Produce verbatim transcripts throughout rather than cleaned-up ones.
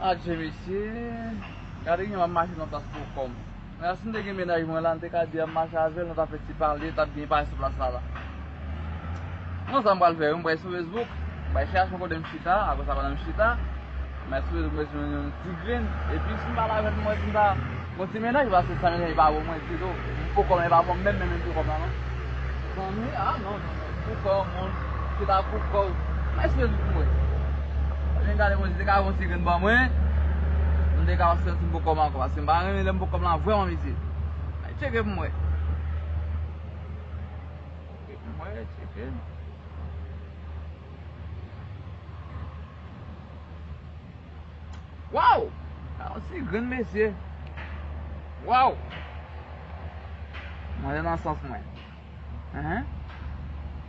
Adje mesye, gade gen m ap mache nan plas pou kò m. Men si m te gen mennaj mwen la, m te ka di ap mache avè l, nou t ap fè ti pale, t ap byen pale sou plas la la. Non, sa m pral fè, m pral sou Facebook, m pral chèche yon kote m chita, apre sa pandan m chita, m al sou Facebook, m jwenn yon ti grenn, epi si m pale avè l, m wè si m ta gon ti mennaj, paske sa mennaj pa bon mwen ditou. M poko men pa bon menm, menm, menm pou kò m la non. Zanmi, ah non, non, non. Pou kò w, moun. Chita pou kò w. Mwen espere pou mwen. Mwen gade mwen, si te ka yon ti grenn ban mwen, mwen te ka santi m pou kò m ankò. Paske m pa renmen lè m pou kò m la vrèman mesye. Mwen tcheke pou mwen. Tcheke pou mwen, tcheke. Waw! Sa yon ti grenn mesye. Waw! Manzè nan sans mwen. Enhen.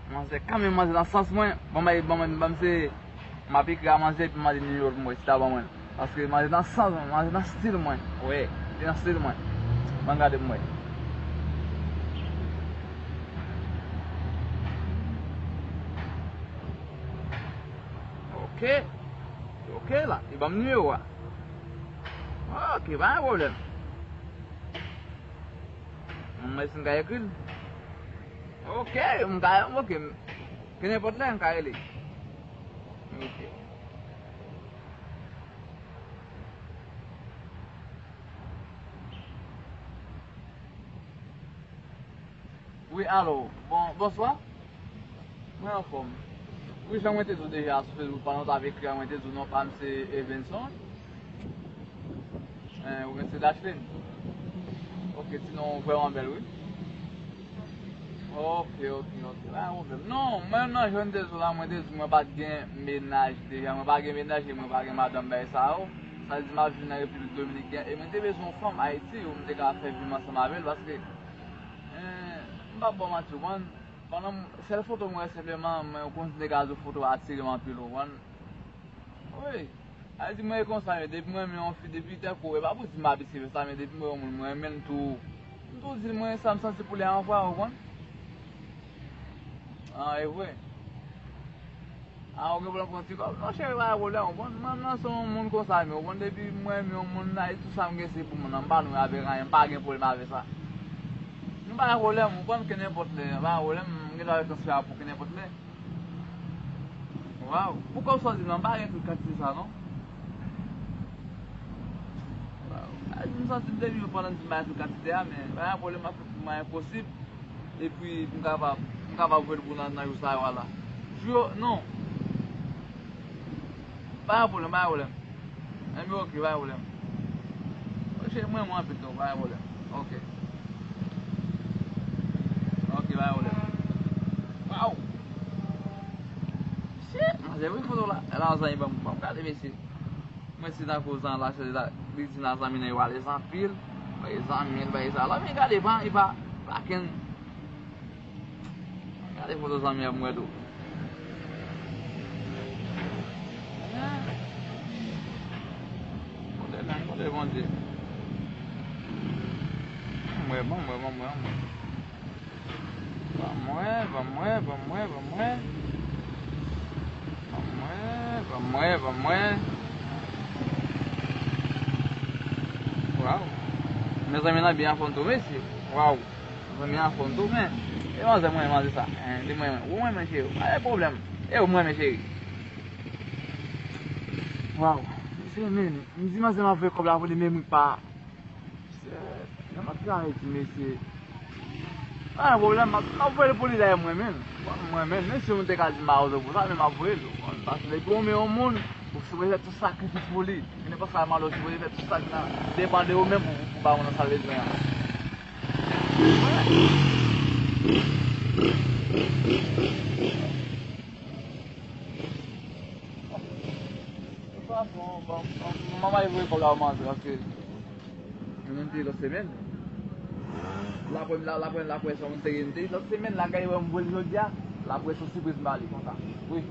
Manzè kanmenm manzè nan sans mwen. Ban m, ban m, ban m se, m ap ekri a manzè epi mande nimewo l pou mwen, si ta ban mwen l. Paske manzè nan sans mwen, manzè nan stil mwen. Wi, li nan stil mwen. Ban m gade pou mwen. Ok. Ok la, li ban m nimewo a. Ok, pa gen pwoblèm. Mwen si m ka ekri l. Ok, m ka, ok. Ke nenpòt lè m ka rele. Ok. Wi, alo, bon, bonswa. Mwen anfòm. Wi, jan mwen te di w deja sou Facebook, pandan w t ap ekri a, mwen te di w non pa m se Evenson. Eh, ou menm se Dashlin. Ok, ti non w vrèman bèl, wi. Ok, ok, ok. Pa gen pwoblèm. Non, mwen nan jan m te di w la, mwen te di w mwen pa t gen mennaj deja. Mwen pa gen mennaj e mwen pa gen madanm, bagay sa yo. Sa vle di m ap viv nan Repiblik Dominikèn e mwen te bezwen yon fanm Ayiti pou m te ka fè vi m ansanm avè l paske, eh, m p ap ba w manti, w konprann? Pandan m, sèl foto mwen wè senpleman, mwen konn nèg a di foto a atire m anpil, w konprann? Wi. Sa vle di mwen e konsa, men depi mwen renmen yon fi, depi tèk ou, e pa pou di m abitye fè sa, men depi mwen wè yon moun, mwen renmen l tou. M tou di l mwen sa m santi pou li a yon fwa, w konprann? Ah, e vre. Ah, ou gen pwoblèm pou yon ti kòb? Non, cheri, pa gen pwoblèm, w konprann? Mwen menm nan se yon moun konsa, men w konprann, depi mwen renmen yon moun, la, e tout sa m gen se pou moun nan, m pa lwen avèk anyen, m pa gen pwoblèm avèk sa. Nou pa gen pwoblèm, w konprann, ke nenpòt lè, pa gen pwoblèm, m gen dwa fè transfè a pou ke nenpòt lè. Waw, poukò w sòti nan, m pa gen tout kantite sa non. Waw, a, m santi m te vin pandan di m pa gen tout kantite a, men pa gen pwoblèm, m ap fè tout mwayen posib. Epi m kapab, m kapab voye l pou nan, nan jou sa yo a la. Jou yo, non. Pa gen pwoblèm, pa gen pwoblèm. Enben, ok, pa gen pwoblèm. Ok, mwen, mwen anpil tou, pa gen pwoblèm. Ok. Ok, pa gen pwoblèm. Waw! Shit, manzè, wi foto la. La, zanmi, ban m, ban m gade, mesye. Mwen, se tankou zan la, se la, li di nan zanmi nan yo alèz anpil. Bay zanmi l, bay sa la. Men gade, pa, li pa, pa kenn. Gade foto zanmi an pou mwen tou. Kote menm, kote Bondye? Ban mwen, ban mwen, ban mwen, ban mwen. Ban mwen, ban mwen, ban mwen, ban mwen. Ban mwen, ban mwen, ban mwen. Waw. Mezanmi, nan byen anfòm tou, mesye. Waw. Zanmi anfòm tou, men. E manzè mwen, manzè sa. Hein, li mwen, ou mwen, men cheri. Pa gen pwoblèm. E ou mwen, men cheri. Waw. Mesye, men, m di manzè m ap voye kòb la pou li, men m pa. Shit. Jan m ap travay di mesye. Pa gen pwoblèm, m ap, m ap voye l pou li dayè mwen, men. Mwen, men, men si yon moun te ka di m pa ozo pou sa, men m ap voye l. Paske depi ou renmen yon moun, ou sipoze fè tout sakrifis pou li. Nenpòt sa mal ou sipoze fè tout sa k nan depann de ou menm pou, pou ba moun nan sa l bezwen an. Manman e voye kòb la pou manzè paske nou te lòt semèn. L ap wè m la, l ap wè, l ap wè sa moun te gen te lòt semèn la, gade wè m voye l jodi a, l ap wè se yon sipriz m ba li konsa. Wi.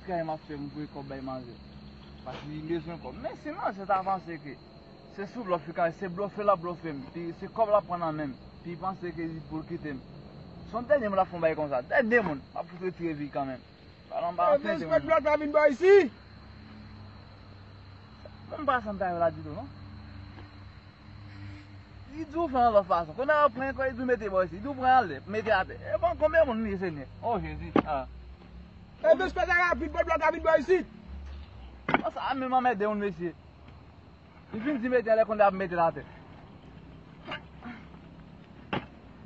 Travay m ap fè, m voye kòb bay manzè. Paske li bezwen kòb. Men si manzè ta panse ke se sou blòf li ka, se blòfe l ap blòfe m. Pi se kòb l ap pran nan men m. Pi panse ke li pou l kite m. Se yon dènye moun l ap fè yon bagay konsa. Dènye moun. M ap fout retire vi kanmenm. Alon ba anfen se moun. Respè blòf la vin bò isi. Moun pa sanm ta yo la ditou non. Li di w fè yon lòt fason. Kounye a w pran kò, li di w mete bò isi. Li di w pran anlè, mete atè. E bon, konbyen moun li ye, Senyè? O Jezi. Ah. E respè sa rapid, blòf la vin bò isi. Bon, sa menm anmède moun, mesye. Li fin di mete anlè, kounye a ap mete l atè.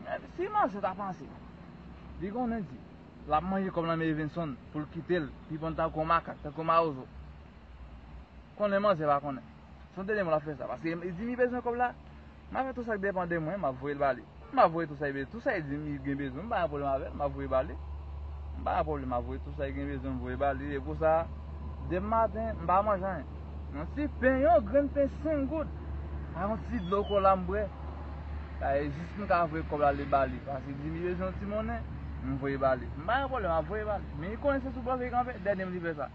Men si manzè ta panse, li konnen di l ap manje kòb nan men Evenson pou l kite l, pi pran tankou yon makak, tankou yon mawozo. Konnen manzè pa konnen. Se yon dènye moun l ap fè sa. Paske li di m li bezwen kòb la. M a fè tout sa k depann de mwen, m ap voye l ba li. M ap voye tout sa li bezwen. Tout sa li di m li gen bezwen, m pa gen pwoblèm avè l, m ap voye ba li. M pa gen pwoblèm, m ap voye tout sa li gen bezwen, m voye ba li. E pou sa, demen maten, m pa manje anyen. Yon ti pen, yon grenn pen senk goud. Ak yon ti dlo kola m bwè. Sa e jis pou m ka voye kòb la ale ba li. Paske li di m li bezwen yon ti monnen, m voye ba li. M pa gen pwoblèm, m ap voye ba li. Men li konnen se sou blòf li kanpe, dènye m li fè sa.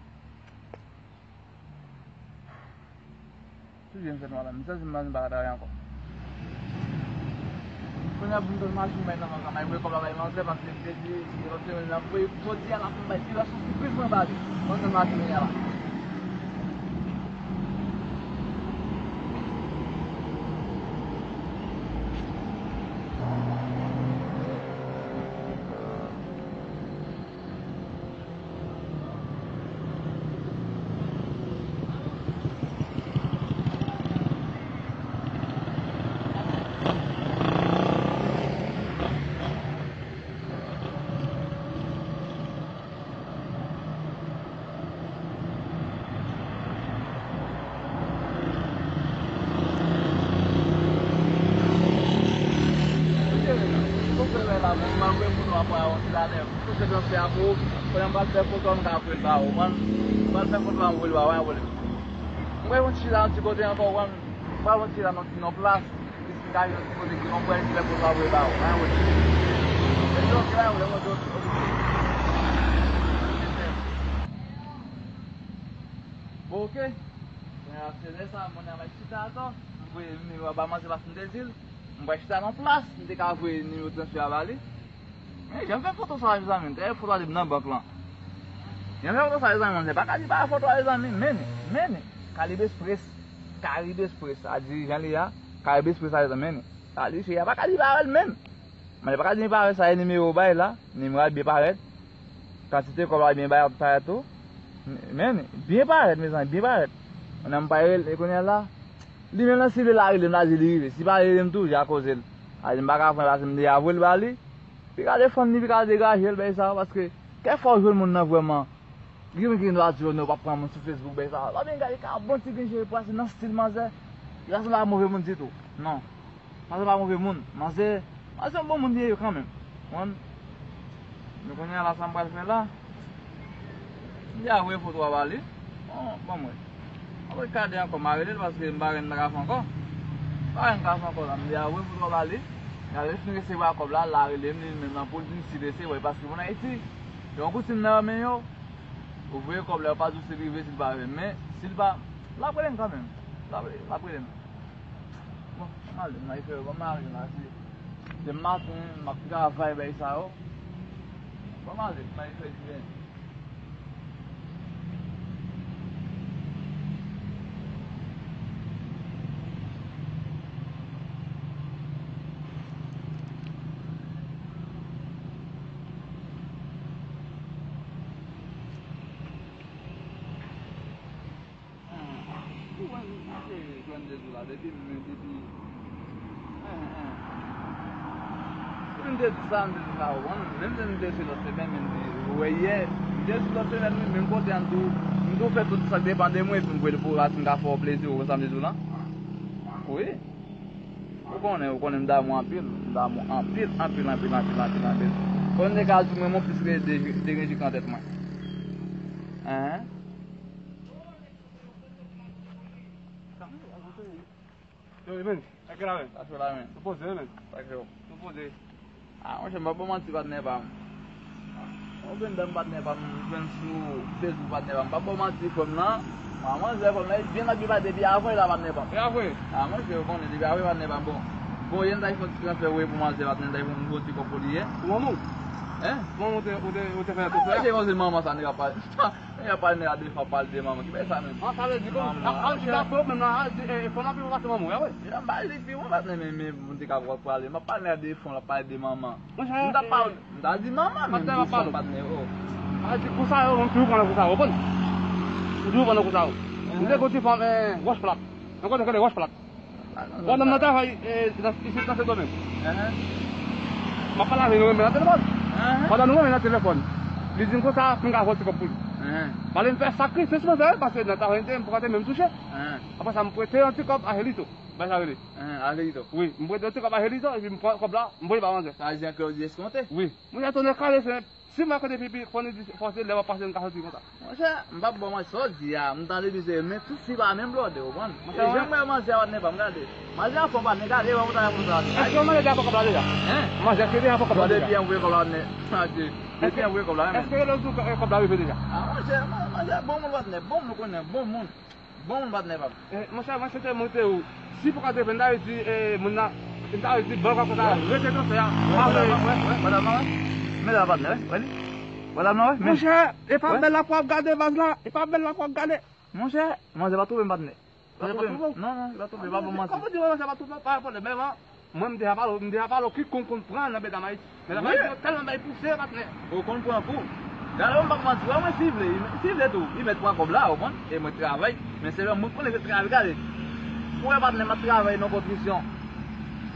Toujou m fè nwa la, m santi m pa ka travay ankò. Kounye a pou m jwenn machin bay nan manzè, m al voye kòb la bay manzè, paske m te di, lòt semèn nan, voye jodi a la pou m bay, li va se yon sipriz mwen ba li. Mwen jwenn machin kounye a la. Touche transfè a pou ou. Pandan m pral fè foto a, m ka voye l ba ou, konprann? M pral fè foto a, m voye l ba ou, pa gen pwoblèm. M pral fè yon ti chita yon ti kote ankò, konprann? M pral fè yon ti chita nan, nan plas, jis m ka jwenn yon ti kote ki yon pwen, m fè foto a, voye l ba ou, pa gen pwoblèm. Epi, oke, pa gen pwoblèm, oke, oke, oke. Bon, oke. Kounye a, se lè sa, mwen a bay chita atò. M voye nimewo a ba manzè paske m te di l. M pral chita nan plas, m te ka voye nimewo transfè a ba li. Men, jan m fè foto sa, mezanmi, m te fè foto a depi nan bank lan. Jan m fè foto sa, mezanmi, manzè pa ka di pa foto a, mezanmi, men, men, Caribe Express, Caribe Express, a di jan li a, Caribe Express a, mezanmi, men, sa li, cheri a pa ka di pa wè l, men. Manzè pa ka di li pa wè sa, e nimewo bay la, nimewo a byen parèt, kantite kòb la byen bay, parèt tou, men, byen parèt, mezanmi, byen parèt. Mwen menm pa rele, e kounye a la, Li menm nan, si l vle l a rele m, l a di li rive. Si l pa rele m tou, jan koze l. A di m pa ka pran l paske m deja voye l ba li. Pi ka defann li, pi ka degaje l, bagay sa yo, paske kèk fwa w jwenn moun nan vrèman. Gen moun ki gen dwa di w non, w p ap pran moun sou Facebook, bagay sa yo. W ap vin gade ka bon ti grenn jere pase nan stil manzè. Li pa sanble a move moun ditou. Non. Manzè pa move moun. Manzè, manzè yon bon moun li ye kanmenm. Konprann? Men kounye a la, sa m pral fè la, m deja voye foto a ba li. Bon, ban m wè. Mwen pa gade ankò, m a rele l paske m pa gen nan kafè ankò. M pa gen nan kafè ankò la, m deja voye foto a ba li. L a lè fin resevwa kòb la, l a rele m, li menm nan pou l di m si l resevwa l, paske moun Ayiti, yon koutim nan men yo, ou voye kòb la, yo pa di w si l rive, si l pa rive. Men, si l pa, l ap rele m kanmenm. L ap, l ap rele m. Bon, m ale, m al fè yo, ban m ale la, se demen maten, m ap travay, bay sa yo. Bon, m ale, m al fè ti ven. Ou wè m se jwenn de jou la, depi m, depi, en, en. Si m te di sa, m te di sa, ou konn, menm si m te sou lòt semèn, men m di, ou wè yè, m te sou lòt semèn, wi, menm kote a, m tou, m tou fè tout sa k depann de mwen, epi m voye l pou ou la, si m ka fè w plezi, ou konn sa m te di w lan? Wi. Ou konnen, ou konnen m damou anpil, m damou anpil, anpil, anpil, anpil, anpil, anpil. Konnen te ka di mwen, mwen plis ke de, de gen jik nan tèt mwen. Hein? Yo, men, sa k la, men? Sa k la, men? Nou poze, men. Sa k yo? Nou poze. Ah, monchè, m pa ba w manti, patnè pa m. Yon grenn dam patnè pa m jwenn sou Facebook patnè pa m. Pa ba w manti, frè m nan. Manzè frè m nan, li byen ap viv la depi avril la patnè pa m. E avril? A, monchè, ou konnen, depi avril patnè pa m. Bon, bon, yè m t al fè yon ti transfè, wi, pou manzè patnè, m t al fè yon gwo ti kòb pou li yè. Pou manman w? Hein? Manman w te, ou te, ou te fè transfè a? Monchè, manzè manman sa, nèg ap pale, nèg ap pale, nèg ap defan pale de manman. Ki bagay sa menm? An, sa vle di ke, a, a, di dakò, menm nan, a, di, e, e, fò n ap pase manman w, a, wi. Jan m pale li pi bon patnè, men, men, m te ka pral pale. M ap pale nèg de fon, l ap pale de manman. Monchè, m t ap pale, m ta di manman, men m di fon patnè, oh. A di kou sa yo, m toujou pran nan kou sa yo, ou konprann? M toujou pran nan kou sa yo. M te gon ti fanm, eh, Wòch Plat. Nan kote k rele Wòch Plat. Pandan m nan travay, eh, nan, isit nan Sendomeng. M ap pale avè l, nou renmen nan telefòn. Pandan nou renmen nan telefòn, li di m konsa, pou m ka voye ti kòb pou li. Pale m fè sakrifis mwen fè, paske nan travay m te, m poko te menm touche. Apre sa, m prete yon ti kòb a Jelito. Bay sa rele. Angelito. Wi, m prete yon ti kòb a Jelito, epi m pran kòb la, m voye ba manzè. Sa vle di an kreyòl di eskonte? Wi. Monchè, tonnè kale, se, si m wè kote pipi, fò n di, fò se lè w ap pase, m ka santi konsa. Monchè, m p ap ba w manti, sa w di a, m tande misye, men tout fi pa menm blòdè, ou konprann? E jan m wè manzè a, patnè pa m, gade. Manzè a fò, patnè, gade, e wè mouda konsa. Èske manzè deja pran kòb la deja? Hein? Manzè, èske deja pran kòb la deja? Bon, depi an voye kòb la, patnè. Depi an voye kòb la, men. Èske lòt jou, eh, kòb la rive deja? A, manzè, manzè, bon moun, patnè, bon moun, ou konnen, bon moun. Bon moun, patnè pa m. Eh, monchè, mwen se te montre ou. Si pou ka te vin Ayiti, eh, moun nan, vin Ayiti, bank la konsa, rete nan fè a. Wè, wè, wè, wè, wè, wè, wè. Men la, patnè, wè, wè li. Wè la, non, wè, men. Monchè, e pa bèl la pou ap gade baz la, e pa bèl la pou ap gade. Monchè, manzè pa twouve m, patnè. Pa twouve m. Non, non, li pa twouve, pa bon manti. Kòman di manzè pa twouve m, pa pwoblèm, men, mwen, m deja pale w, m deja pale w, kikonk konn pran nan medam Ayiti. Medam Ayiti yo tèlman bay pouse, patnè. Ou konn pran kou. Gade, m p ap manti, wè mwen, si vle, si vle tou, li mèt pran kòb la, ou konprann? E mwen travay, men se lè mwen konnen ke travay, gade. Ou wè, patnè, m ap travay nan konstriksyon.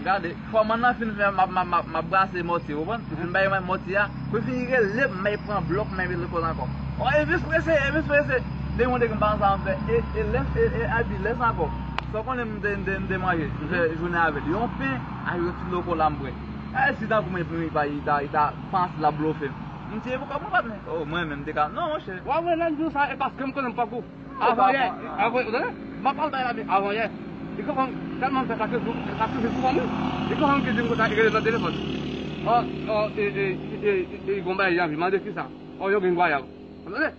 Gade, fòman nan fin fè, m ap, m ap, m ap, m ap brase mòtye, ou konprann? Li fin bay mwen mòtye a, pou fini rele m, m al pran blòk, m al mete lekòl ankò. O, Elvis prese, Elvis prese. Depi m te gen pa sa m fè, e, e lè, e, e, a di lè sa ankò. Sa w konnen m te, m te, m te manje, m fè jounen avè l. Yon pen, ak yon ti lokola m bwè. E si tankou mwen, pou mwen, li ta, li ta, li ta panse l ap blofe m. M tiye pou kòb mwen, patnè. O, mwen menm, m te ka, non, monchè. Wa mwen, lè m di w sa, e paske m konnen m poko. Avan yè, avan, ou tande? M ap pale bay la, men avan yè. Li konprann, tèlman m fè sakrifis, sakrifis pou fanmi. Li konprann ki di m konsa, li rele nan telefòn. O, o, e, e, e, e, e, gon bagay, li anvi mande kisa. O, yon grenn vwayal. Ou tande?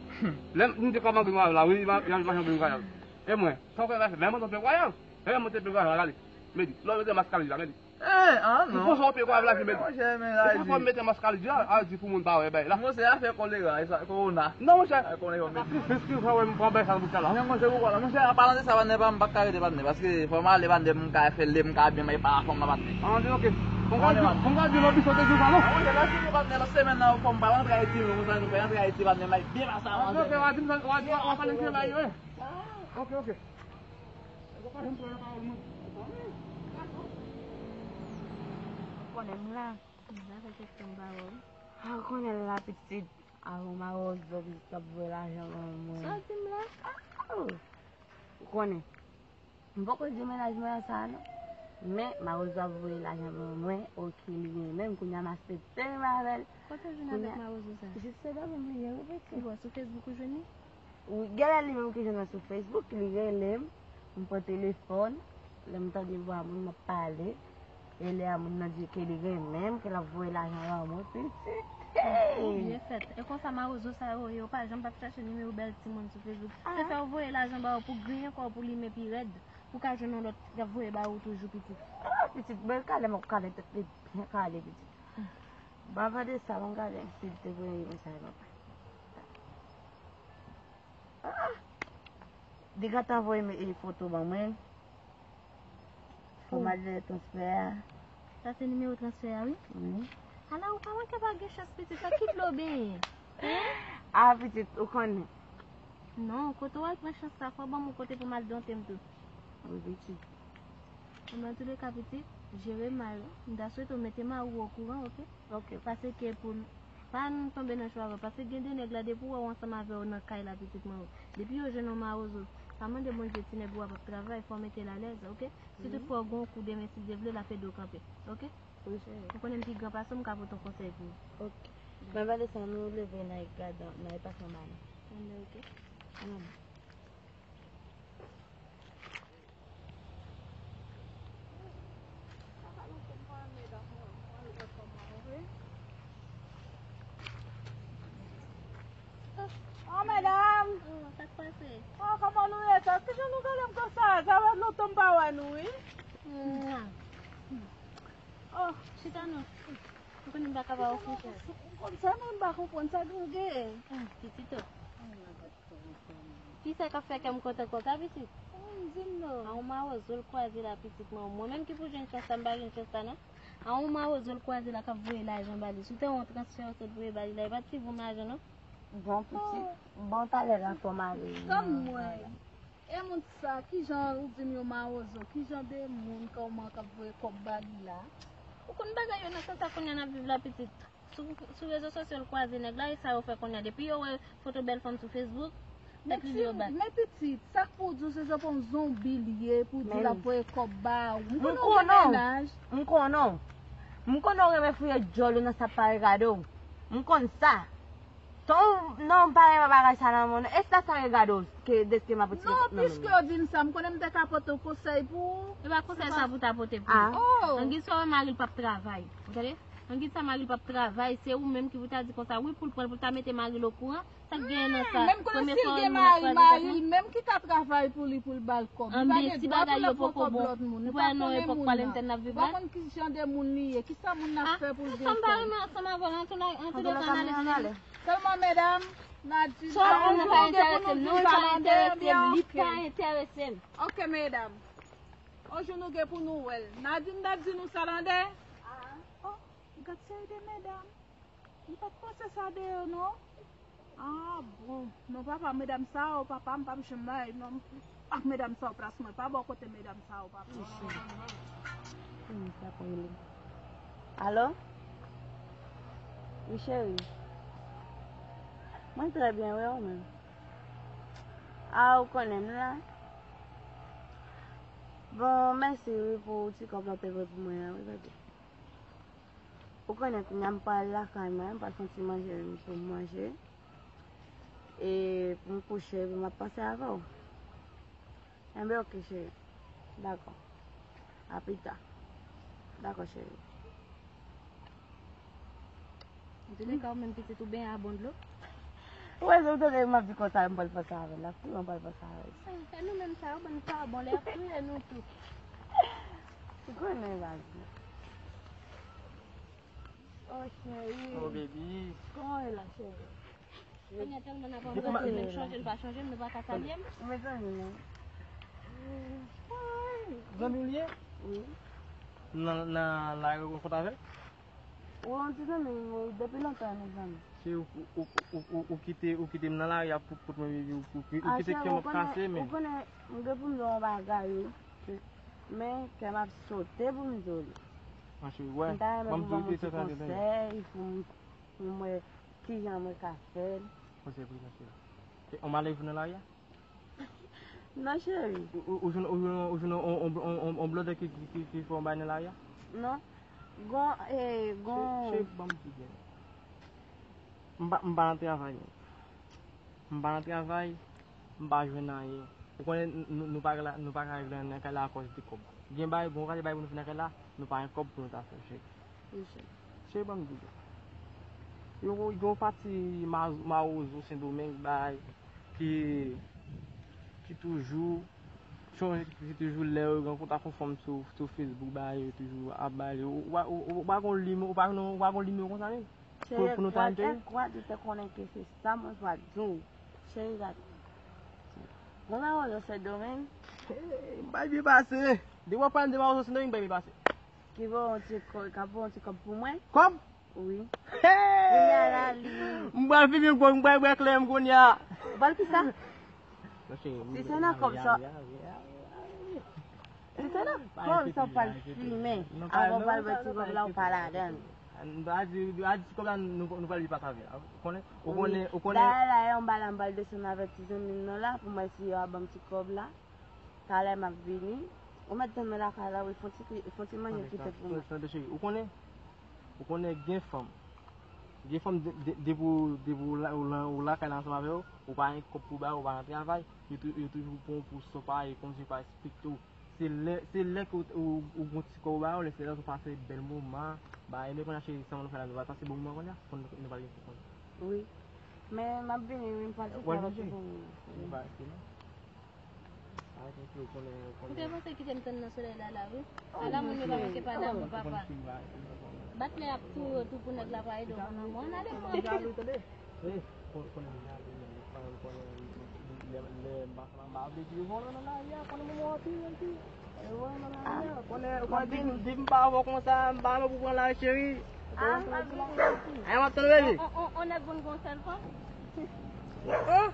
Lè m, m di kòman grenn vwayal la, wi, li anvi mache yon grenn vwayal. E mwen, sa w kwè m ap fè? Lè m monte yon grenn vwayal, lè m monte yon grenn vwayal la, gade. Medi, lè w mete mask kalite la, medi. Eh, ah, non. Ou konsa w peye kwa avè lavi, men. Monchè, men la di. E sa fò m mete mask kalite a, a di pou moun pa wè bay la. Monchè, afè kolera, e sa, kowona. Non, monchè. Ay, konnen yo mete. Eskize, eskize, frè, m pran bay sa nan bouch la. Men monchè, ou wè la. Monchè, an palan de sa, patnè pa m, m pa ka rete, patnè, paske fò m ale, patnè, m ka fè lè, m ka byen, men pa fò m la, patnè. An, ok. Fò m ka di, fò m ka di lòt bisou te di w sa, non? Monchè, lè fini, patnè, lòt semèn nan, fò m pa rantre Ayiti, non, monchè, nou fè rantre Ayiti, patnè, m ap byen pase avan. Ok, ok, w a di m sa, w a di, w a pale m se bay, wi. Ok, ok. Ou konnen m la. M la fè kèk tan m pa wè w. A, ou konnen l la pitit. Avan mawozo pitit k ap voye lajan ban mwen. Sa w di m la? A, ou konnen. M poko di mennaj mwen an sa non. Men mawozo ap voye lajan ban mwen, oke, li gen menm kounye a m aksepte m avè l. Kote w jwenn avèk mawozo sa? Jis se pa menm li ye, wi, pitit. Ou wè sou Facebook ou jwenn li? Wi, genlè li menm ki jwenn mwen sou Facebook, li rele m, m pran telefòn, lè m tande vwa moun, m ap pale, e lè a moun nan di ke li renmen m, ke l ap voye lajan ban mwen, pitit. Ou byen fèt. E konsa mawozo sa yo ye, yo pa janm p ap chache nimewo bèl timoun sou Facebook. Se fè yo voye lajan ba ou pou griyen kò w, pou limen pi rèd, pou ka jwenn yon lòt k ap voye ba ou toujou, pitit. A, pitit, bèl kale, m ap kale tèt li byen kale, pitit. Bon, avan de sa, bon, gade si l te voye mesaj, papa. Ah! Li gentan voye m, e, foto ban mwen. Fò m al jere transfè a. Sa se nimewo transfè a, wi? Wi. Ala, ou pa manke pa gen chans, pitit. Sa ki dlo benyen? Hein? Ah, pitit, ou konnen. Non, kote w al pran chans sa? Fò w ban m yon kote pou m al donte m tou. Wi, pitit. Bon, antouka, pitit, jere mal, wi. M ta swete w mete mari w okouran, oke? Ok. Paske pou n pa n tonbe nan cho avè w. Paske gen de nèg la, depi w wè w ansanm avè yo nan kay la, pitit mwen, depi yo jwenn yon mawozo, pa mande Bondye ti nèg ou a p ap travay, fò w mete l alèz, oke? Si toutfwa w gen yon kou demen, si Dye vle, l ap ede w kanpe, oke? Wi, cheri. Ou konnen m pi gran pase w, m ka pote yon konsèy pou ou. Ok. Men pa de sa, nou leve n al gade, n al pase yon bal. Anben, oke. Anben. Oh, medam! Oh, sa k pase? Oh, kòman nou ye? Sa, kijan nou gade m konsa? Sa fè lontan m pa wè nou, wi. Mwa. Oh. Chita non. Ou konnen m pa ka ba ou konsa. M konn sa, men m pa konprann sa k gen. Ah, pitit, oh. Kisa k ap fè kè m kontan konsa, pitit? Oh, di m non. A yon mawozo l kwaze la, pitit mwen. Mwen menm ki pou jwenn chans sa, m pa jwenn chans sa, non. A yon mawozo l kwaze la k ap voye lajan ba li. Si w te wè yon transfè yo sot voye ba li la, e pa ti bon lajan, non. Bon, pitit, bon, talè la fò m ale. Tann mwen. E moun sa, kijan ou di m yon mawozo, kijan de moun kòman k ap voye kòb ba li la? Ou konn bagay yo nan tan sa kounye a n ap viv la, pitit. Sou, sou rezo sosyo l kwaze nèg la, e sa yo fè kounye a. Depi yo wè foto bèl fanm sou Facebook, tèt li yo bat. Men pitit, sa k pou w di w se jan pou yon zonbi l ye, pou w di l ap voye kòb ba ou. M konnen w gen mennaj. M konnen w. M konnen w renmen fouye djòl ou nan sa k pa regade w. M konn sa. Ton, non, m pa renmen bagay sa nan moun. E sa sa regade w ke deske m ap retire kòb nan men w? Non, piske w di m sa, m konnen m te ka pote w konsèy pou ou. E pa konsèy sa pou ta pote pou li. Angi sa w wè mari l p ap travay. Ou tande? Angi sa mari l p ap travay, se ou menm ki pou ta di konsa, wi, pou l pran l, pou l ta mete mari l okouran. Sa k genyen nan sa? Menm konnen si l gen mari, mari l menm ki ka travay pou li, pou l ba l kòb. Li pa gen dwa pou l ap pran kòb lòt moun. Ou pa konnen moun nan. Ou pa konn ki jan de moun li ye. Kisa moun nan ap fè pou l gen kòb? Sa m pa renmen ansanm avè w, antoulèka, n ale, n ale. Sèlman, medam, Nadine, sa ou konn nan pa enterese m, non, li pa enterese m, li pa enterese m. Ok, medam. On jou nou gen pou nou wè l. Nadine t ap di nou sa, tande? Oh, gad seri de medam. M pa t panse sa de yo, non. Ah, bon. Non, papa, medam sa yo, papa, m p ap janm maye non ak medam sa yo, plas mwen pa bò kote medam sa yo, papa. Alo? Wi, cheri. Mwen trè byen, wi, ou menm? A, ou konnen m la. Bon, mèsi, wi, pou ti kòb la w te voye pou mwen an, wi, bebe. Ou konnen kounye a m pral lakay mwen, m pral fè yon ti manje pou m manje. E pou m kouche, epi m ap panse avè w. Enben, oke, cheri. Dakò. A pita. Dakò, cheri. Antoulèka, ou menm pitit ou benyen a bon dlo. Ou wè, se ou tande m ap di konsa, m pral panse avè l la. Pou mwen, m pral panse avè l. Ah, e nou menm sa yo, bann vagabon, lè y ap touye nou tou. Ou konnen, baz. Oh, cheri. Oh, baby. Kòman w ye la, cheri? Kounye a tèlman n ap anbrase, menm chanje n pa chanje, nou pa ka salye m. Mezanmi, non. Zanmi w li ye? Wi. Nan, nan lari ou rankontre avè l? Wi, yon ti zanmi m, wi, depi lontan nou zanmi. Se ou, ou, ou, ou, ou kite, ou kite m nan lari a pou, pou mwen, ou, ou, ou kite kè m ap kase, men. Ou konnen, m gen pou m di w yon bagay, wi. Men, kè m ap sote pou m di w li. M ta renmen pou m ba w yon ti konsèy, pou m, pou m wè kijan mwen ka fè l. Konsèy pou li, konsèy. E, on malèv nan lari a? Non, cheri. Ou, ou, ou jwenn, ou jwenn, ou jwenn on, on, on, on, on blòdè ki, ki, ki, ki fè yon bagay nan lari a? Non. Gon, e, gon. Cheri, cheri, ban m di byen. M pa, m pa nan travay, menm. M pa nan travay, m pa jwenn anyen. Ou konnen, n-, n-, nou pa ka, nou pa ka regle anyen nan kay la akòz de kòb. Gen bagay, gon kalite bagay pou nou fè nan kay la, nou pa gen kòb pou nou ta fè, cheri. Wi, cheri. Cheri, ban m di w. Yo, yo pati ma-, mawozo Sendomeng bay ki, ki toujou, ki toujou lè yo rankontre ak yon fanm sou, sou Facebook bay, yo toujou ap bay li. Ou, ou, ou, ou pa gon nimewo, ou pa gon, ou pa gon nimewo konsa menm? Pou, pou nou ta enterese. Cheri, ou te konnen ke se sa mwen pral di w. Cheri, gade. Gon mawozo Sendomeng. M bay byen pase. Depi w ap pale m de mawozo Sendomeng, m bay byen pase. Ki voye yon ti kòb, k ap voye yon ti kòb pou mwen. Kòb? Wi. Kounye a la, li. M pral fini gwòg, m pral bwè kleren m kounye a. Ou pral kisa? Si se nan kòb sa. Si se nan kòb sa w pral fimen. Avan w pral bwè ti kòb la, ou pa ladan l. A di, a di ti kòb la, nou, nou pral viv pa sa vre. Ou konnen, ou konnen, ou konnen. Dayè la, e yon bagay la, m pral desann avèk ti zanmi m nan la, pou m wè si yo ap ban m ti kòb la. Talè m ap vini. Ou mèt tann mwen lakay la, wi, fon ti, fon ti manje kite pou mwen. Tande, tande, cheri. Ou konnen, ou konnen gen fanm. Gen fanm de, de, depi w, depi w la, w la, w lakay la ansanm avè yo, ou pa gen kòb pou ba yo, ou pa nan travay, yo tou, yo toujou pran w pou sa w pa ye, kòmsi yo pa respekte w. Se lè, se lè ke w, ou, ou gon ti kòb ou ba yo, lè se lè w pase bèl moman, ba, e men kounye a cheri, sa nou fè la, nou pa pase bon moman kounye a, fò nou, nou pa gen pou konnen. Wi. Men m ap vini wi, m pral chita avèk ou pou mwen. Ou te panse kite m tann nan solèy la la wi. Ala moun yo pa manke pa damou papa. Bat lè ap tou yo tou pou nèg la pa ede w nan mwen. Ann ale mwen. Konnen, konnen, di, di m pa avè w konsa, m pa nan pou pran la cheri. Ah, m ap vini. Ay, m ap tann, baby. On, on, on nèg konn gon sèl fanm? Hein?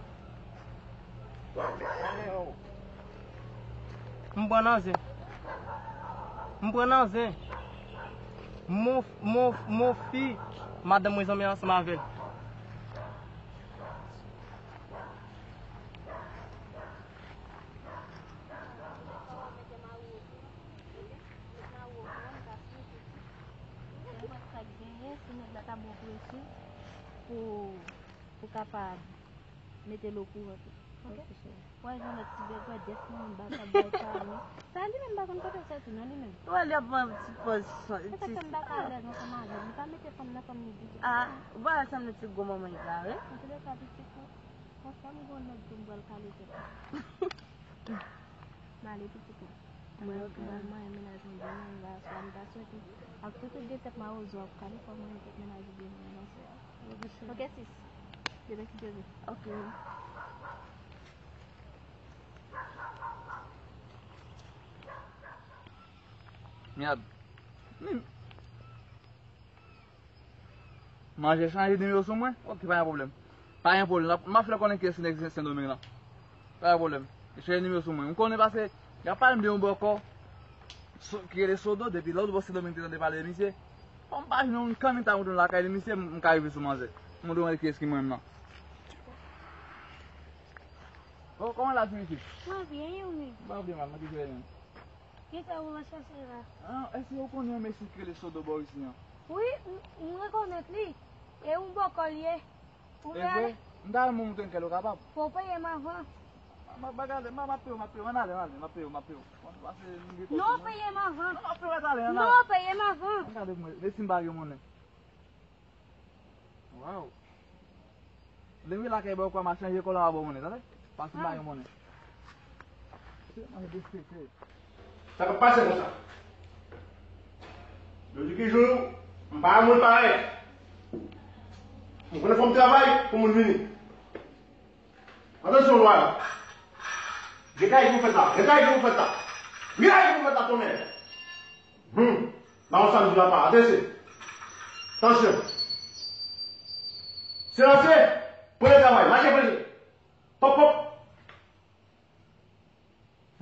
M pran nan zen. M pran nan zen. Mon, mon, mon fi, madanm mwen zanmi ansanm avè l. Sa k genyen, si nèg la ta bon presi pou, pou kapab mete l okouran tou. Ok? Wè, jan lòt ti bègwè dèf nan anba k ap bay pale. Sa li menm pa konn kote w soti non, li menm. Wè, li ap pran ti pòz. Se pa ti fè m pa ka alèz ansanm avè l. Li pa mete fanm nan kòm li di. Ah, ou pa wè sanble ti gwo manman egare? Antoulèka, pitit ou. Konsa m gon nèg tou m pral kale tèt li. M ale pitit mwen. Mwen, m pral manyen mennaj mwen demen, m va aswè, m ta swete ak tout ou gen tèt mawozo ap kale, fò manyen tèt mennaj ou demen nan sè a. Ok, sis. Demen si Dye vle. Ok. Mèd. Manje chanje nimewo sou mwen? Ok, pa gen pwoblèm. Pa gen pwoblèm. M ap fè konnen kiyès ki nèg Sendomeng lan. Pa gen pwoblèm. Li chanje nimewo sou mwen. M konnen paske y ap pale m de yon bòkò so- ki rele Sodo depi lòt bò Sendomeng te tande pale de misye. Fò m pa jwenn yon kanmita mouton lakay li misye, m ka rive sou manzè. M dwe mande kiyès ki mwen menm nan. Oh, kòman la ti mesye? Mwen byen, e ou menm? M pa byen mal, mwen ki jwe menm. Ki sa ou ap chache la? Ah, èske ou konnen yon mesye ki rele Sodo Boris an? Wi, m, m rekonèt li. E yon bòkò l ye. Ou vle ale? M ta renmen montre l kè l ou kapab. Fò w peye m avan. M ap gade, m ap peye w, m ap peye w, ann ale, ann ale, m ap peye w, m ap peye w. Non, peye m avan. Non, m ap peye w, ann ale, ann ale. Non, peye m avan. Ann gade pou mwen, e si m pa gen monnen. Waw. Lè m vin lakay bòkò a, m a chanje kòlè a ba w monnen, tande? Paske m pa gen monnen. Se manje destrese. Sa k ap pase konsa? Jodi ki jou, m pa moun parèy. M konnen fò m travay pou moun vini. Atansyon, lwa yo. Gen kay pou fèt la. Gen kay pou fèt la. Gen kay pou fèt la, tonnè. Hmm. Bawon Samdi papa, adrese. Tansyon. Silansye. Premye travay. Mache, premye. Pòp, pòp.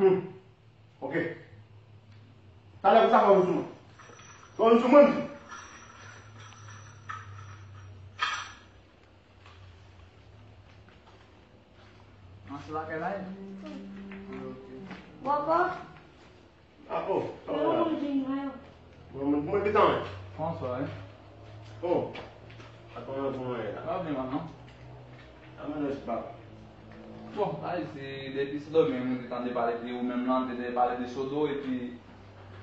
Hmm. Ok. Talè pou sa fè yon sou mwen. Fè yon sou mwen, m di. An se lakay la ye? Bòkò. Ah, oh, sa va la? Mwen, mwen, mwen, mwen, mwen, mwen. Bonswa, wi. Oh, atann, mwen, mwen, la. Pa byen, non. A, mwen, mwen, pa. Bon, sa vle di, depi Sendomeng, mwen te tande pale de ou menm lan, te tande pale de Sodo, epi,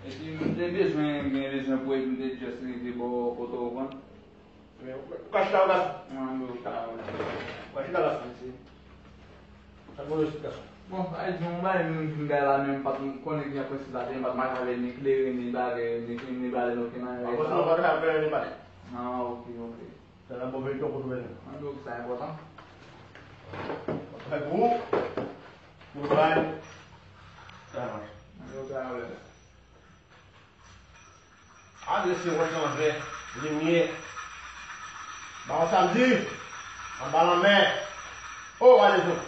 epi mwen te bezwen, gen bezwen pou mwen te just rive bò kote w, konprann? Men, ou ka chita la. Mwen, mwen, ou ka, ou ka chita la. Mèsi. Sa bon, mèsi, gason. Bon, sa vle di, yon bagay m vin bay la, men m pa t konnen ki jan prensip la te ye, m pa t mache avè l, ni kleren, ni bagay, ni, ni balèn, okenn bagay sa. Mwen pa t avè l, ni balèn. Ah, ok, ok. Sa nan bon verite, ou kote w vini. Mwen di w ki sa enpòtan. Mwen fè pou ou. Mwen bay. Sa mache. Mwen di w ki sa enpòtan. Adrese wòch nan vè, limyè. Bawon Samdi, anba lanmè. O, radezon.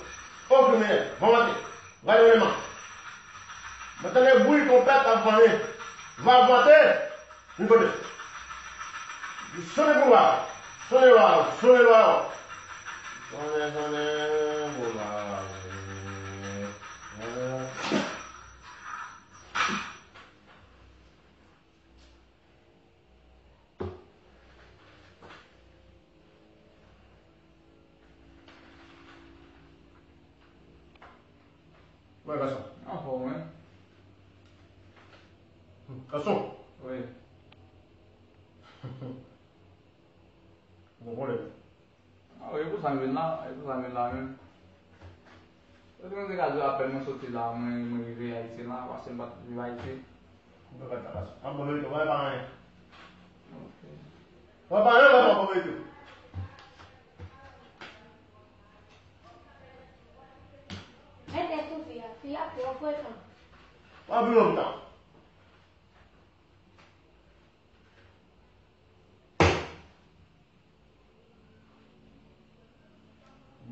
O, kriminèl, va vante. Gade w leman. Mwen tande bri twonpèt ap vane. Va vante. Vin kote. Sonnen pou lwa. Sonnen lwa. Sonnen lwa. Sonnen, sonnen pou lwa. Wè, gason. Anfòm, wi. Gason. Wi. Bon pwoblèm. Oh, e pou sa m vin la, e pou sa m vin la menm. Paske mwen te ka di w apèn mwen soti la, mwen, mwen rive Ayiti la, paske m pa t viv Ayiti. Mwen pa t la, paske m ap bon verite, mwen pa anyen. Ok. Mwen pa anyen, mwen pa bon verite. Mete sou fi a, fi a twò frekan. Mwen ap viv lontan.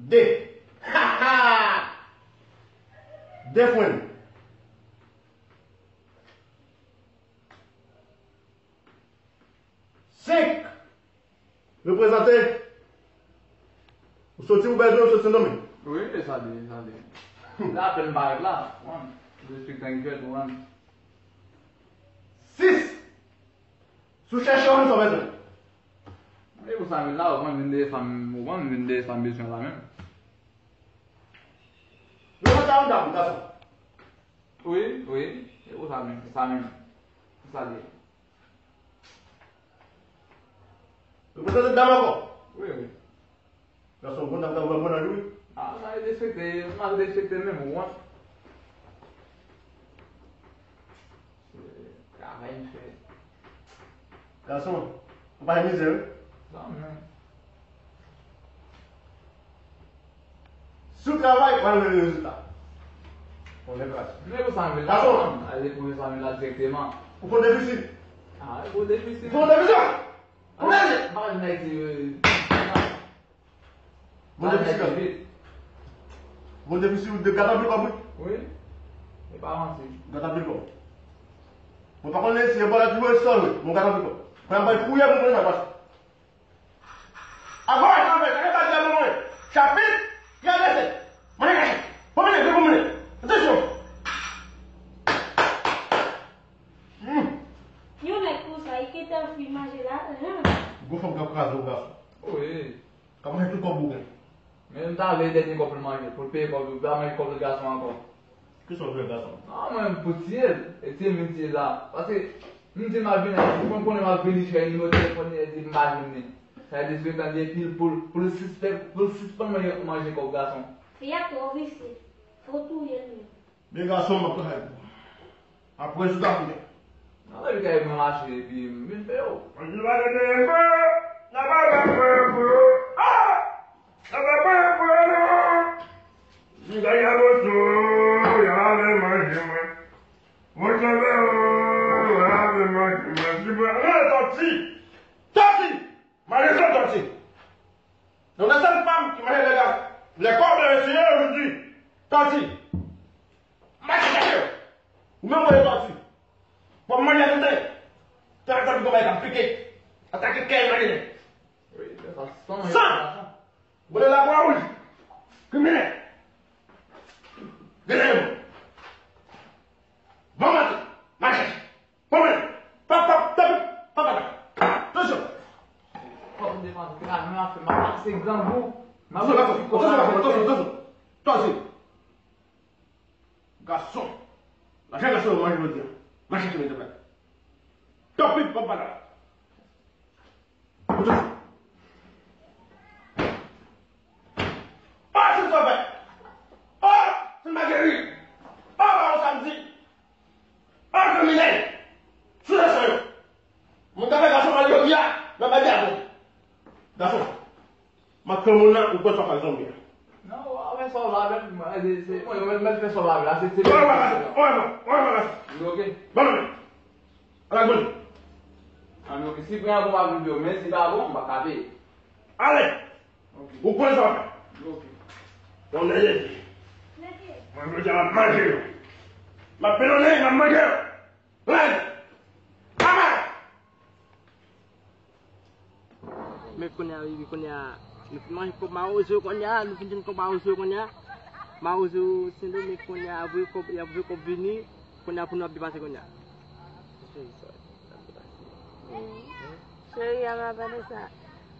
De. Ha, ha! De frenn. Senk. Reprezante. Ou soti, ou bezwen, ou soti Sendomeng. Wi, e sa li, e sa li. La apèn parèt la. Wan. Ou esplike tan ki fèt, ou wan. Sis. Si w chèche yon moun, sa w bezwen. E pou sa m vin la, ou konn vin de fanm, ou konn vin de fanm bezwen la menm. Yo nan sa yon dam, gason. Wi, wi. E pou sa menm, sa menm. Sa li ye. Yo prezante dam ankò. Wi, wi. Gason, bon, dam, dam, bon, bon, wi. Ah, sa e despekte, mal despekte menm, ou wan. Se travay m fè. Gason, ou pa mizè, wi. Non, men. Si w travay, w al wè rezilta. Bon, men gason. Men pou sa m vin la, gason. Ale pou sa m vin la dirèkteman. Ou konn defisi? Ah, ou konn defisi. Ou konn defisi? Ou mèt. M pa vin Ayiti, euh, Bon, depi si, bon, depi si, ou de gata pil kòb, wi. Wi. E pa manti. Gata pil kòb. Mwen pa konnen si e bòlèt ou e sòl, wi. Mwen gata pil kòb. Mwen bay fouye pou mwen nan pase. Avan, avan, avan, avan, avan, mwen. Chapit, ki adrese. Mwen, mwen, mwen, mwen, mwen. Atansyon. Hmm. Yon nèg konsa, li kite fi manje la, hein? Gwo fanm k ap kraze yon gason. Wi. K ap manje tout kòb ou gen. Men m ta vle dènye kòb pou l manje, pou l peye kòb, pou l pa manje kòb lòt gason ankò. Kisa w vle gason? Non, mwen, pou tiye l. E tiye m vin tiye l la. Paske, m di m ap vin, si mwen konnen m ap vini, chè, nimewo telefòn li, e di m pa jwenn li. Sa vle di, sou etan li, epi l pou l, pou l sispenn, pou l sispann manje, manje kòb gason. Fi a twò visye. Fò w touye l menm. Men gason m ap travay pou ou. Apre sou ta koute. Nan lè kay mwen mache epi m vin peye w. Ann nou pa rete enpe. N ap al fè pou yo. Ah! N ap al fè pou yo non. Piga y a moto, y a lave manje mwen. Moto vè o, y a lave manje mwen. Ti mwen, non, tòti. Tòti! Malezan tòti. Nan nan sèl fanm ki manje lè la, lè kòb la eseye yo di, tòti. Mache chèche yo. Ou menm voye tòti. Pòp manje tenten. Tan tan gon bagay k ap pike. Atake kè manje. Wi, sa san. San. Gode la kwa wouj. Kriminèl. Gade yo. Bon maten. Mache. Bon men. Pap pap pap pap pap. Atansyon. Fòk m defann kraze m ap fè m ap pase grangou. M ap fè ti kò la. Atansyon, atansyon, atansyon. Tòti. Gason. Lajan gason yo manje jodi a. Mache tounen tèt la. Tòpik pòp bata. Atansyon. Oh, se sovè. Oh, se mageri. Oh, ba yon samdi. Oh, kriminèl. Sou leson yo. Moun k ap fè gason mal yo, ya, nan bagay avè. Gason. M ap fè moun nan, ou kwè sa w fè zonbi a. Non, w ap fè sa w la menm, mwen, se, se, mwen, mwen, mwen fè sa w la la, se, se. Wè, wè, wè, wè, wè, wè. Li oke? Ban mwen. Ala gwen. A, li oke. Si pran bon, m ap vin peye w, men si pa bon, m pa ka peye. Ale. Oke. Ou kwè sa w fè? Li oke. Donk, nèg, mwen, jodi a, m ap manje yo. M ap peye w, m ap manje yo. Rèd! Papa! Men kounye a, wi, kounye a, nou fin manje kòb mawozo yo kounye a, nou fin jwenn kòb mawozo yo kounye a. Mawozo Sendomeng kounye a, voye kòb, y ap voye kòb vini, kounye a pou nou ap depase kounye a. Cheri a, m ap pale sa.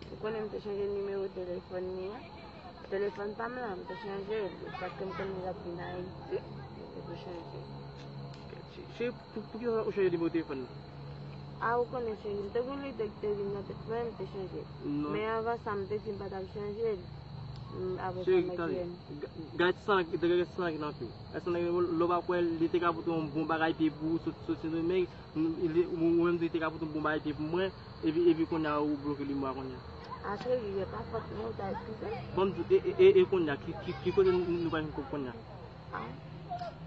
Ou konnen m te chanje nimewo telefòn li an. Telefòn pa m lan, m te chanje l. Paske m konnen l ap vin Ayiti, m te tou chanje. Cheri, pou, pou ki ou chanje nimewo telefòn nan? A, ou konnen, cheri, m te gen lide ki te vin nan tèt mwen, m te chanje l. Men anvan sa, m te di m pa t ap chanje l. M, apre sa, Cheri, m tande. Gade san, gade san ki nan pye w. Èske lè w pa kwè li te ka pote yon bon bagay pye pou ou sot, sot Sendomeng, ou menm tou li te ka pote yon bon bagay pye pou mwen, epi, epi kounye a ou bloke li mwa kounye a. A, cheri, e pa fòt mwen, ou ta eskize m. Bon, m di, e, e, e, e kounye a, ki, ki, ki kote nou, nou pa jwenn kòb kounye a? A,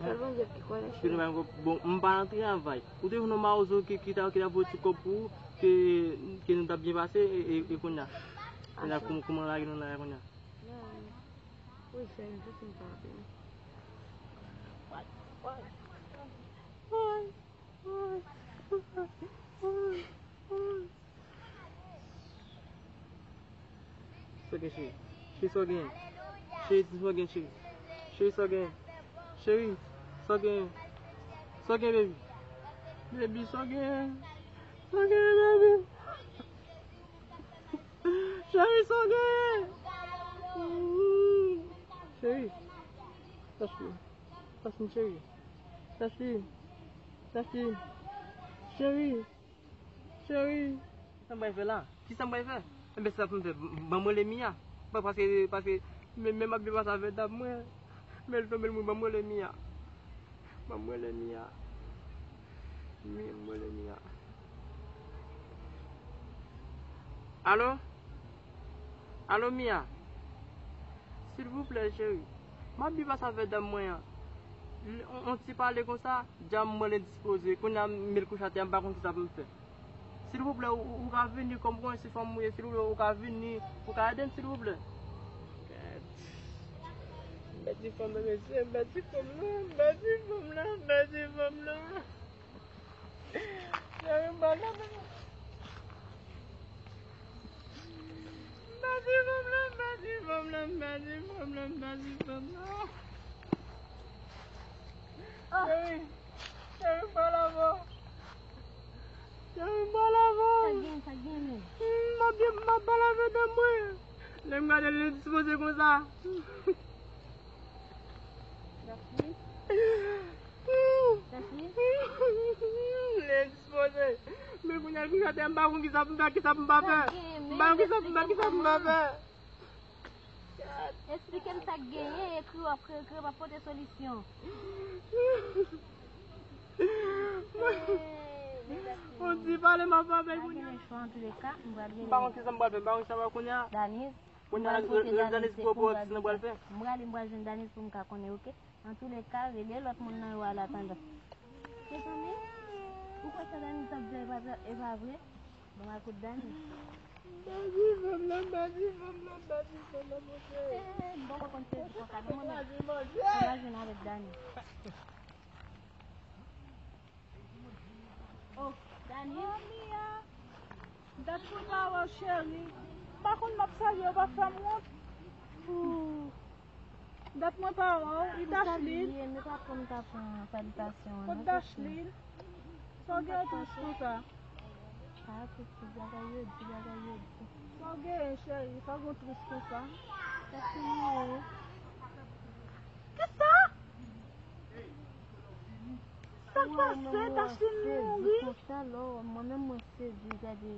sèl Bondye ki konnen, cheri. Bon, m pa nan travay. Ou te jwenn yon mawozo ki, ki ta, ki ta voye ti kòb pou ou, ke, ke nou t ap byen pase, e, e, e kounye a? Kounye a, kouman, kouman lage nou la kounye a? Wi, cheri, m santi m pa byen. Sa w gen, cheri? Cheri, sa w gen? Cheri, di m sa w gen, cheri. Cheri, sa w gen? Cheri, sa w gen? Sa w gen, baby? Baby, sa w gen? Sa w gen, baby? Cheri, sa w gen? Cheri, Tashlin, Tashlin, cheri. Tashlin, Tashlin, cheri. Cheri, kisa m pral fè la? Kisa m pral fè? Enben, se sa pou m fè. Ban m rele Mia. Bon, paske, paske, men, men m ap byen pase avè dam mwen. Men l tonbe l mouri, ban m rele Mia. Ban m rele Mia. Mia, m rele Mia. Alo? Alo, Mia? Silvouplè, cheri. M ap byen pase avè dam mwen an. On, on ti pale konsa, dam mwen endispoze. Kounye a, men l kouche atè, m pa konn kisa pou m fè. Silvouplè, ou, ou ka vini, kòm ou konn se fanm ou ye, silvouplè, ou ka vini, ou ka ede m, silvouplè. Gad. M pèdi fanm nan, mesye, m pèdi fanm nan, m pèdi fanm nan, m pèdi fanm nan. Cheri, m pral nan men. M pèdi fanm nan, m pèdi fanm nan, m pèdi fanm nan, m pèdi fanm nan. Cheri, cheri, m pral avè w. Cheri, m pral avè w. Sa gen, sa gen, men. M ap, m ap pale avè dam mwen. Lè m gade l endispoze konsa. Li endispoze. Men kounye a, kounye a, m pa konn kisa pou m fè, kisa pou m pa fè. M pa konn kisa pou m fè, kisa pou m pa fè. Eksplike m sa k genyen, ekri w ap ekri, w ap pote solisyon. On ti pale m ap avè l kounye a. M pa konn kisa m pral fè, m pa konn kisa m pral fè kounye a. Daniz, Kounye a, rele Daniz pou wè si nou pral fè. M prale, m pral jwenn Daniz pou m ka konnen, oke? Antouleka, rele lòt moun nan yo al atandan. Mezanmi, ou kwè sa Daniz t ap di a e pa vre? Bon, al kote Daniz. Bandi fanm nan, bandi fanm nan, bandi fanm nan, monchè. M poko konn sezi konsa, non, mwen menm. Sa m al jwenn avèk Daniz. Oh, Dani. Oh, Mia. Dat mwen pa wè w, cheri. M pa konn m ap salye w, pa fè m wont. Ooh. Dat mwen pa wè w, e Dashlin. Ou salye m, e pa pou m ta pran salitasyon an, non. Kot Dashlin? Sa w gen tris konsa? Ah, pitit, bagay yo di, bagay yo di. Sa w genyen, cheri? Sa w gen tris konsa? Sa w genyen? Kisa? Sa k pase? Dashlin mouri? Konsa, lò, mwen menm mwen sezi, gade,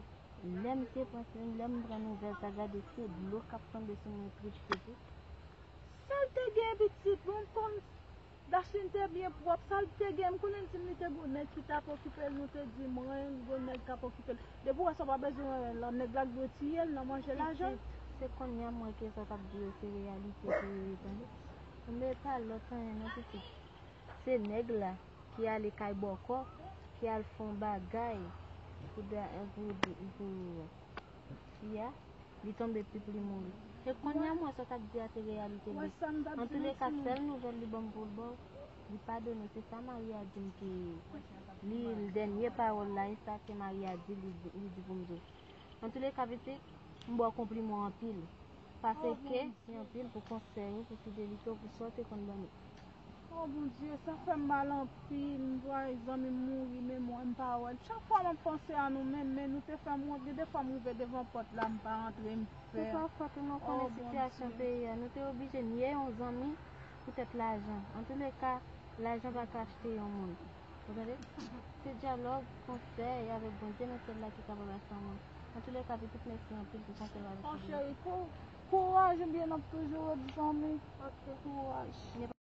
lè m te pran, lè m pran nouvèl sa, gade se dlo k ap tonbe sou mwen trip, trip. Sa l te gen pitit, bon, m konn Dashlin te byen pwòp, sa l te gen, m konnen l di m li te gon nèg ki t ap okipe l, nou te di mwen, gon nèg k ap okipe l. Depi w wè sa w pa bezwen wè l, nèg la k dwe tiye l nan manje lajan. Pitit, se kounye a m wè ke sa w t ap di yo se reyalite, se reyalite, tande. Enben, e pa lòt anyen non, pitit. Se nèg la ki ale kay bòkò, ki al fè yon bagay pou, pou, pou fi a, li tonbe pip, li mouri. E kounye a m wè sa w t ap di a se reyalite vre. Antouleka, sèl nouvèl li ban m pou l ba w, li padone w. Se sa Maria di m ke li, dènye pawòl la, e sa ke Maria di, li, li di pou m di w. Antouleka, pitit, m ba w konpliman anpil. Paske, mèsi anpil pou konsèy ou, pou fidelite w, pou sa w te konn ban nou. Oh, Bondye, sa fè m mal anpil. M vwaye zanmi m mouri, men mwen m pa wè l. Chak fwa m ap panse a nou menm, men nou te fè m wont. Gen de fwa m rive devan pòt la, m pa antre, m fè. Se pa fòt ou non, konnen sitiyasyon peyi a. Nou te oblije nye yon zanmi poutèt lajan. Antouleka, lajan pa ka achte yon moun. Ou tande? Se dyalòg, konsèy avèk Bondye nan syèl la ki kapab rasanble. Antoulèka, pitit, mèsi anpil pou konsèy w avèk Mon cheri, kou- kouraj, ebyen n ap toujou ret zanmi. Kouraj.